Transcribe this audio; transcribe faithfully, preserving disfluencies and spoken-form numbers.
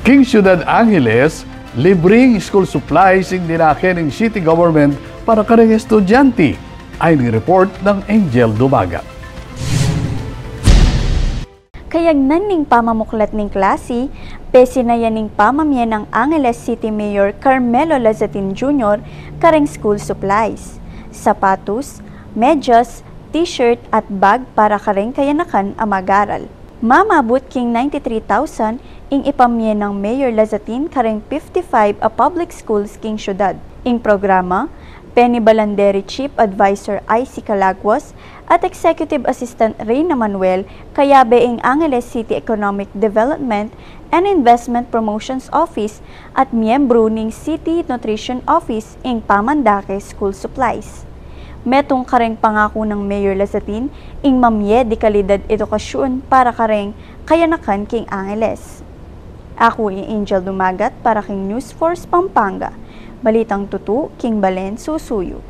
King Ciudad Angeles, libreng school supplies ing dinake ning city government para karing estudyante. Ayan ing report nang Angel Dumagat. Kayagnan ning pamamuklat ning klasi, pesinan ya ning pamamie nang Angeles City Mayor Carmelo Lazatin Junior kareng school supplies, sapatos, medyas, t-shirt at bag para kareng kayanakan a mag-aral. Mamabut king ninety-three thousand ing ipamie nang Mayor Lazatin kareng fifty-five a public schools king syudad. Ing programa, peni Balanderi Chief Advisor I C Calaguas at Executive Assistant Reyna Manuel, kayabe ing Angeles City Economic Development and Investment Promotions Office at miyembru ning City Nutrition Office ing pamandake school supplies. Metung kareng pangaku nang Mayor Lazatin ing mamie de kalidad edukasyun para kareng kayanakan king Angeles. Aku i Angel Dumagat para king News Force Pampanga. Balitang tutu king balen susuyu.